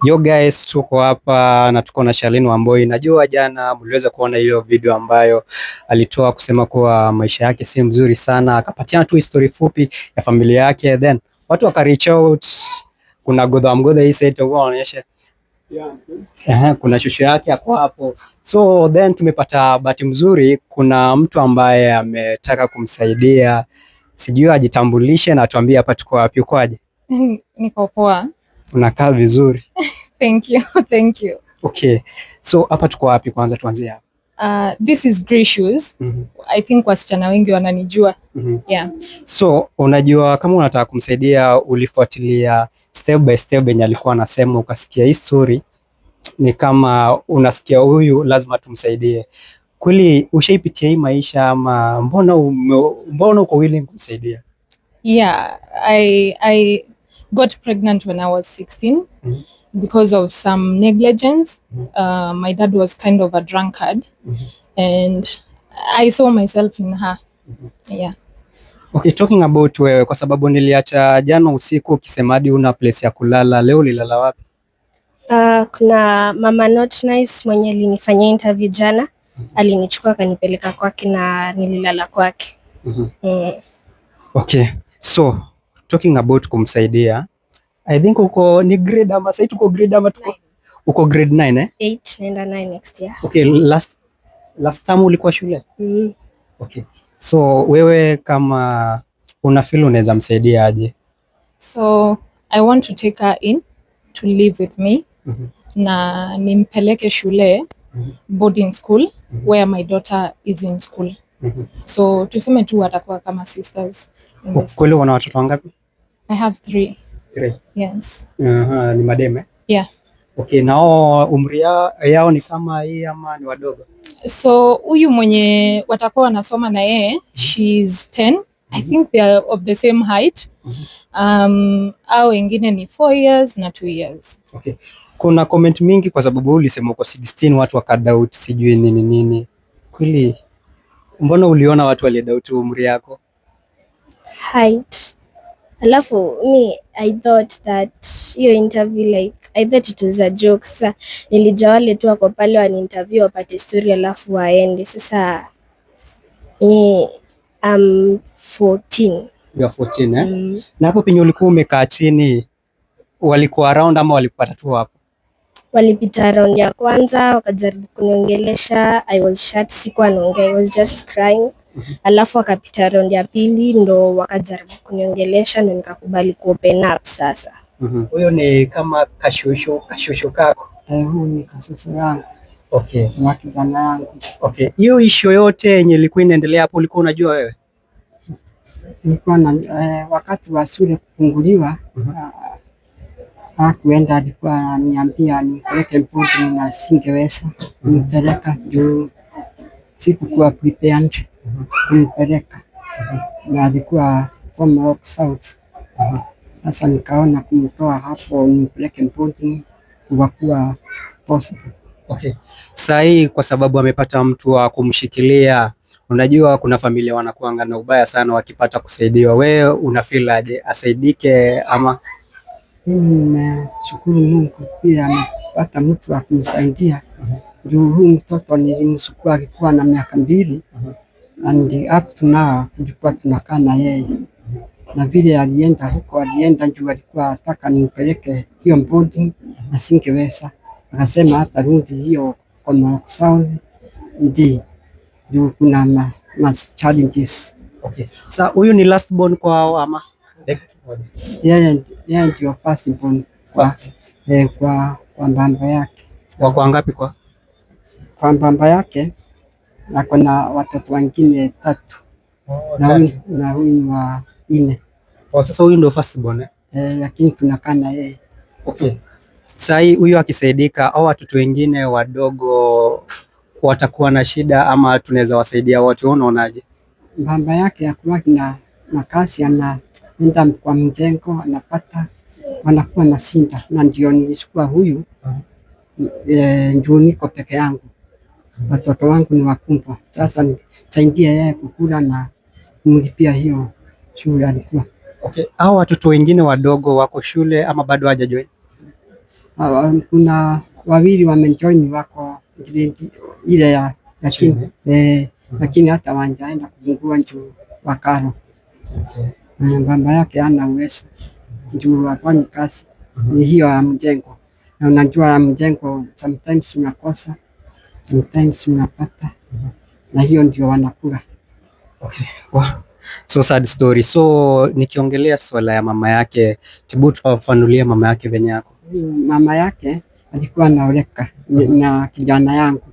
Yo guys, tuko hapa na tuko na Charlene Wamboi. Najua jana mliweza kuona hiyo video ambayo alitoa kusema kuwa maisha yake si mzuri sana, akapatiana tu story fupi ya familia yake, then watu waka reach out. Kuna Godha Mgodha hii side huwa wanaonyesha. Ehe, kuna shosho yake ako hapo, so then tumepata bahati mzuri, kuna mtu ambaye ametaka kumsaidia, sijui ajitambulishe na atuambie hapa tuko wapi. Uko aje? Niko poa. Unakaa vizuri. Thank you. Thank you. Okay, so hapa tuko wapi kwanza? Tuanzie hapa. This is Grey Shoes. I think wasichana wengi wananijua. Yeah. So unajua kama unataka kumsaidia, ulifuatilia step by step yenye alikuwa anasema, ukasikia hii story, ni kama unasikia huyu lazima tumsaidie. Kweli ushaipitia hii maisha ama mbona uko willing kumsaidia? Yeah, I got pregnant when I was 16 because of some negligence. My dad was kind of a drunkard and I saw myself in her. Yeah. Okay, talking about wewe, kwa sababu niliacha jana usiku ukisema hadi una place ya kulala, leo ulilala wapi? Kuna mama Not Nice mwenye alinifanyia interview jana, alinichukua akanipeleka kwake na nililala kwake. Okay, so talking about kumsaidia, I think uko ni grade ama sasa tuko grade ama tuko uko grade 9, eh? 8 naenda 9 next year. Okay, last time ulikuwa shule? Mm. Okay. So wewe kama una feel unaweza msaidia aje? So I want to take her in to live with me na nimpeleke shule, boarding school, where my daughter is in school. So tuseme tu watakuwa kama sisters in the school. Kweli wana watoto wangapi? I have three. Three. Yes. Aha, ni mademe? Yeah. Okay, nao umri yao ni kama hii ama ni wadogo? So huyu mwenye watakuwa wanasoma na yeye, she's 10. I think they are of the same height. Au wengine ni 4 years na 2 years. Okay. Kuna comment mingi kwa sababu wewe ulisema uko 16, watu wakadoubt sijui nini nini. Kweli mbona uliona watu walidoubt umri yako? Height. Alafu me, I thought that hiyo interview, like, I thought it was a joke. Sasa nilijua wale tu wako pale wani interview wapate story alafu waende. Sasa ni I'm 14. You are 14, eh? Mm. Na hapo penye ulikuwa umekaa chini walikuwa around ama walikupata tu hapo? Walipita round ya kwanza wakajaribu kuniongelesha, I was shut, sikuwa naongea, I was just crying. Alafu wakapita round ya pili ndo wakajaribu kuniongelesha ndo nikakubali ku open up sasa. Huyo ni kama kashosho kako. Eh, huu ni kasusu yangu na kijana yangu. Okay. Hiyo issue yote yenye ilikuwa inaendelea hapo ulikuwa unajua wewe? Nilikuwa na wakati wa shule kufunguliwa, hakuenda, alikuwa ananiambia nimpeleke boarding na singeweza kumpeleka juu sikukuwa prepared kumpeleka, na alikuwa Komarock South. Sasa nikaona kumtoa hapo nimpeleke boarding haikuwa possible. Okay. Saa hii kwa sababu amepata mtu wa kumshikilia, unajua kuna familia wanakuanga na ubaya sana wakipata kusaidiwa. Wewe una feel aje? Asaidike ama? Mimi nimeshukuru Mungu pia amepata mtu wa kumsaidia juu huu mtoto nilimchukua akikuwa na miaka 2 and up to now tulikuwa tunakaa na yeye, na vile alienda huko, alienda juu alikuwa ataka nimpeleke hiyo boarding na singeweza, akasema hata rudi hiyo Komarock South ndi juu kuna ma challenges. Okay. Sa huyu ni last born kwao ama? Yeye ndio first born kwa baba yake. Wako wangapi kwa? Kwa baba yake ako na watoto wengine tatu. Oh, Na huyu na huyu ni wa nne. Oh, sasa huyu ndio first born, eh? Eh, lakini tunakaa na yeye. Okay. Saa hii huyu akisaidika au watoto wengine wadogo watakuwa na shida ama tunaweza wasaidia wote, wewe unaonaje? Baba yake hakuwaki na kazi, anaenda kwa mjengo anapata, wanakuwa na shida, na ndio nilichukua huyu juu niko peke yangu, watoto wangu ni wakubwa. Sasa nisaidia yeye kukula na kumlipia hiyo shule alikuwa. Okay. Hao watoto wengine wadogo wako shule ama bado hawajajoin? Kuna wawili wamejoin wako grade ile ya chini, lakini hata wanjaenda kufungua juu wa karo. Baba yake hana uwezo juu hafanyi kazi, ni hiyo ya mjengo, na unajua ya mjengo sometimes unakosa, sometimes unapata, na hiyo ndio wanakula. Okay. Wow. So sad story. So nikiongelea swala ya mama yake, hebu tufafanulie mama yake venye yako. Huyu mama yake alikuwa anaoleka na kijana yangu.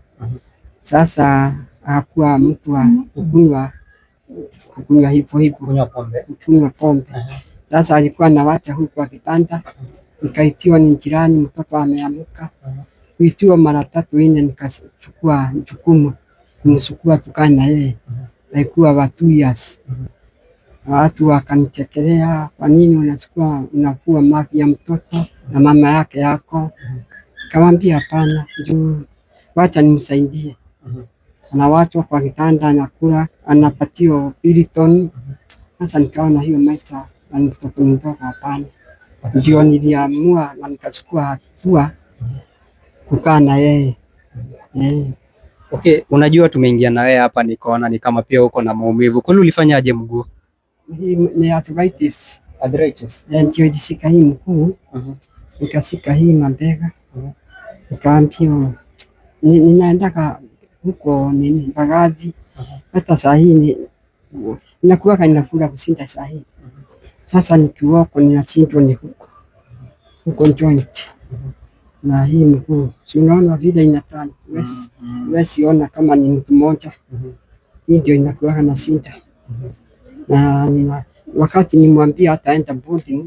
Sasa hakuwa mtu wa kukunywa hivyo hivyo, Kunywa pombe. Kunywa pombe. Sasa alikuwa anawacha huku kwa kitanda, nikaitiwa ni jirani, mtoto ameamka. Kuitiwa mara tatu nne, nikachukua jukumu kumsukua tukae na yeye. Alikuwa wa 2 years. Watu wakanichekelea, kwa nini unachukua unafua mavi ya mtoto na mama yake yako? Nikamwambia hapana, juu wacha nimsaidie. Anawachwa kwa kitanda, anakula, anapatiwa Piriton. Sasa nikaona hiyo maisha na mtoto mdogo, hapana. Ndio niliamua na nikachukua hatua kukaa na yeye. Okay, unajua tumeingia na wewe hapa nikaona ni kama pia uko na maumivu. Kwani ulifanyaje mguu? Hii ni arthritis. Arthritis. Ndio ilishika hii mguu, nikashika hii mabega, nikaambiwa ninaendaka huko nini Mbagathi. Hata saa hii ninakuwaka ninafura kushinda saa hii. Sasa nikiwako ninashindwa ni huko huko joint na hii mguu, si unaona vile inatani, huwezi ona kama ni mtu mmoja. Hii ndio inakuwaka na shida na wakati nimwambia hataenda boarding,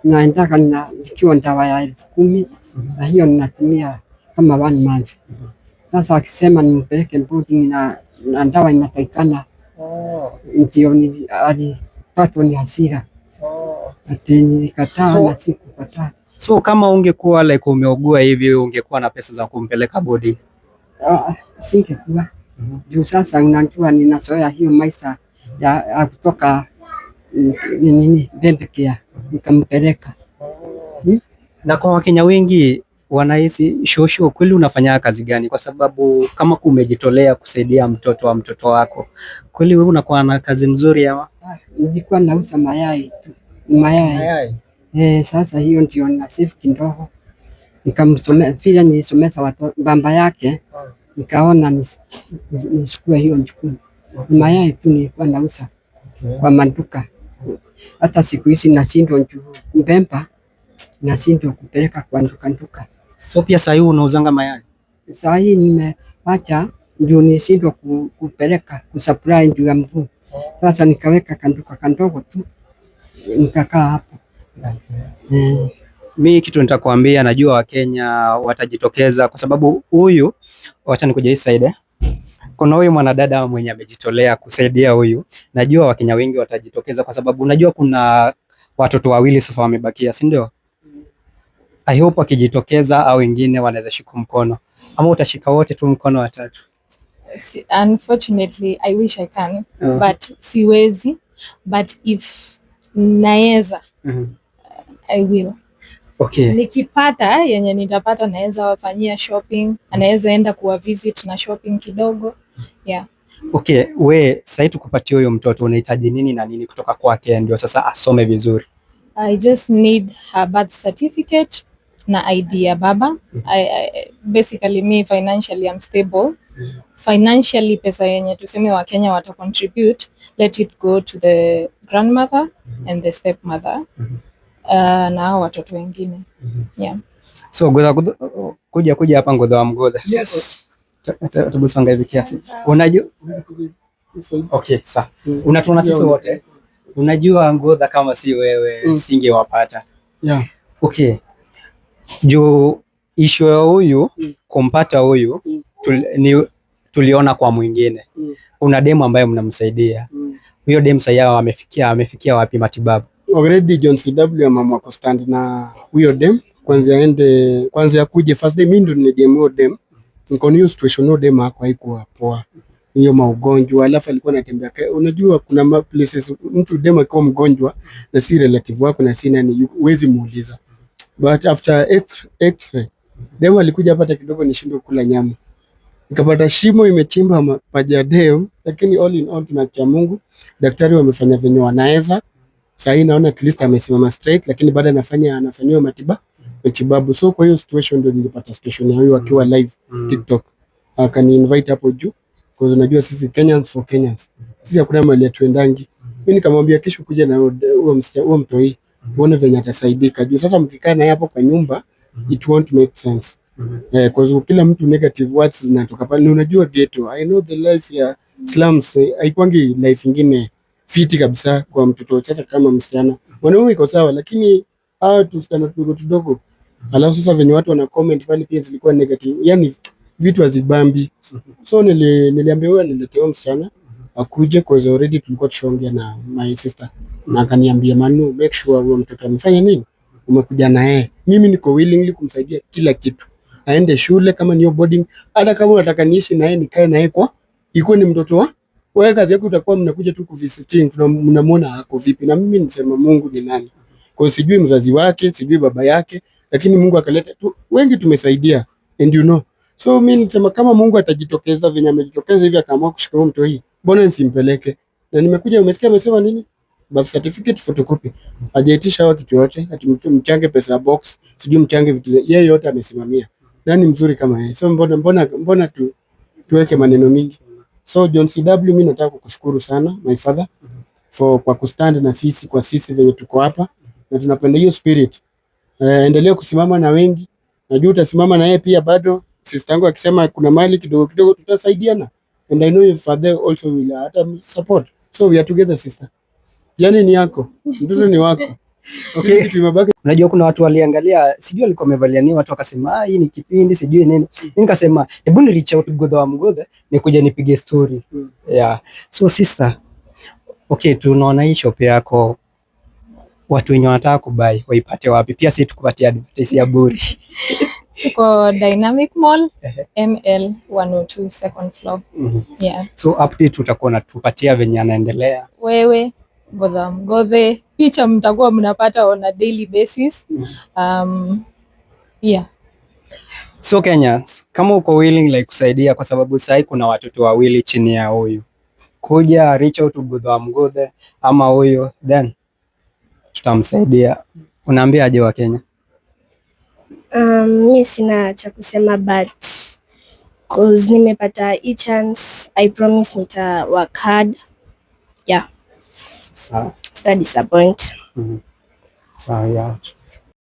naendaka nikiwa dawa ya 10,000 na hiyo ninatumia kama one month. Sasa akisema nimpeleke boarding na dawa inatakikana, ndio alipatwa ni hasira ati nilikataa na sikukataa. So kama ungekuwa like umeugua hivi ungekuwa na pesa za kumpeleka boarding? Ah, singekuwa juu sasa unajua ninazoea hiyo maisha ya kutoka nini baby care nikampeleka. Na kwa Wakenya wengi wanahisi shosho, kweli unafanya kazi gani? Kwa sababu kama umejitolea kusaidia mtoto wa mtoto wako, kweli wewe unakuwa na kazi mzuri ama? Ah, nilikuwa nauza mayai tu, mayai. Sasa hiyo ndio na save kidogo, nikamsome vile nilisomesha baba yake, nikaona nichukue hiyo jukumu. Mayai tu nilikuwa nauza kwa maduka. Hata siku hizi nashindwa juu kubeba, nashindwa kupeleka kwa duka duka. So pia sahii unauzanga mayai? Saa hii nimewacha juu nilishindwa kupeleka kusupply juu ya mguu. Sasa nikaweka kanduka kandogo tu nikakaa hapo. Mi kitu nitakwambia, najua Wakenya watajitokeza kwa sababu huyu, wacha nikuje hii side eh. Kuna huyu mwanadada mwenye amejitolea kusaidia huyu, najua Wakenya wengi watajitokeza kwa sababu najua kuna watoto wawili sasa wamebakia, si ndio? I hope wakijitokeza au wengine wanaweza shika mkono, ama utashika wote tu mkono watatu? Unfortunately, I wish I can, but siwezi, but if naeza, I will. Nikipata yenye nitapata naweza wafanyia shopping, anaweza enda kuwa visit na shopping kidogo. Yeah. Okay, we sasa tukupatie huyo mtoto unahitaji nini na nini kutoka kwake ndio sasa asome vizuri? I just need her birth certificate na ID ya baba. I basically me financially I'm stable. Financially pesa yenye tuseme Wakenya wata contribute, let it go to the grandmother and the stepmother. Na hao watoto wengine. Yeah. So Ngotha, kuja kuja hapa Ngotha wa Mgotha. Yes. Tubusonga hivi kiasi. Unajua Okay, sawa. Unatuona sisi wote. Unajua Ngotha, kama si wewe singewapata. Okay. Juu issue ya huyu kumpata huyu tuliona kwa mwingine. Kuna demu ambaye mnamsaidia. Huyo demu sasa yao amefikia wapi matibabu? Already John CW ameamua kustand na huyo dem kwanza aende kwanza akuje first day, mimi ndo ni DM huyo dem. Niko hiyo situation, huyo dem hako haikuwa poa. Hiyo maugonjwa, alafu alikuwa anatembea. Unajua kuna ma places mtu dem akiwa mgonjwa na si relative wako na si nani, huwezi muuliza. But after x-ray dem alikuja hapa hata kidogo nishindwe kula nyama, nikapata shimo imechimba mapaja ya dem, lakini all in all tunakia Mungu, daktari wamefanya venye wanaweza. Sasa hii naona at least amesimama straight, lakini bado anafanyiwa matibabu. So kwa hiyo situation ndio nilipata situation ya huyu akiwa live TikTok, akani invite hapo juu because unajua sisi Kenyans for Kenyans, sisi hakuna mahali hatuendangi. Mimi nikamwambia kesho kuja na huo msichana, huo mtoi, uone venye atasaidika. Juu sasa mkikaa naye hapo kwa nyumba it won't make sense. Cause kila mtu negative words zinatoka pale. Na unajua ghetto, I know the life ya slums haikuangi life ingine fiti kabisa kwa mtoto sasa kama msichana. Mwanaume iko sawa, lakini hawa tusichana tudogo tudogo. Alafu sasa venye watu wana comment pale pia zilikuwa negative. Yani vitu hazibambi. So niliambia huyo niletee msichana akuje, cause already tulikuwa tushaongea na my sister na akaniambia, Manu, make sure huyo mtoto amefanya nini, umekuja na yeye. Mimi niko willingly kumsaidia kila kitu, aende shule kama ni boarding, hata kama unataka niishi na yeye nikae na yeye kwa ikuwe ni mtoto wa wewe, kazi yako utakuwa mnakuja tu kuvisiting, mnamuona ako vipi. Na mimi nisema Mungu ni nani? Kwa sijui mzazi wake, sijui baba yake, lakini Mungu akaleta tu, wengi tumesaidia and you know. So mimi nisema kama Mungu atajitokeza venye amejitokeza hivi akaamua kushika huyo mtu hii, mbona nisimpeleke? Na nimekuja, umesikia amesema nini? Birth certificate photocopy. Hajaitisha hawa kitu yote, ati mtu mchange pesa ya box, sijui mchange vitu, yeye yote amesimamia. Nani mzuri kama yeye? So mbona tuweke maneno mingi? So John CW, mimi nataka kukushukuru sana my father for kwa kustand na sisi kwa sisi venye tuko hapa na tunapenda hiyo spirit. Endelea kusimama na wengi. Najua utasimama na yeye pia bado. Sister yangu akisema kuna mali kidogo kidogo tutasaidiana. And I know your father also will hata support. So we are together, sister. Yani ni yako. Mtoto ni wako. Okay. Kitu imebaki Unajua kuna watu waliangalia, sijui walikuwa wamevalia nini, watu wakasema ah, hii ni kipindi sijui nini. Mimi nikasema hebu ni reach out Godha wa Mgodha nikuje nipige story. Yeah. So sister, okay, tunaona hii shop yako, watu wenye wanataka kubuy waipate wapi? Pia si tukupatia advertise ya bure. Tuko Dynamic Mall, ML 102, second floor. Yeah. So update utakuwa unatupatia venye anaendelea. Wewe Godha Mgodhe, picha mtakuwa mnapata on a daily basis. Yeah. So Kenyans, kama uko willing like kusaidia, kwa sababu sahi kuna watoto wawili chini ya huyu, kuja reach out to Godha wa Mgodhe ama huyu, then tutamsaidia. Unaambia aje wa Kenya? Mi sina cha kusema, but cause nimepata hii chance, I promise nita work hard. Yeah, Sawa. sita disappoint. Sawa, yeah.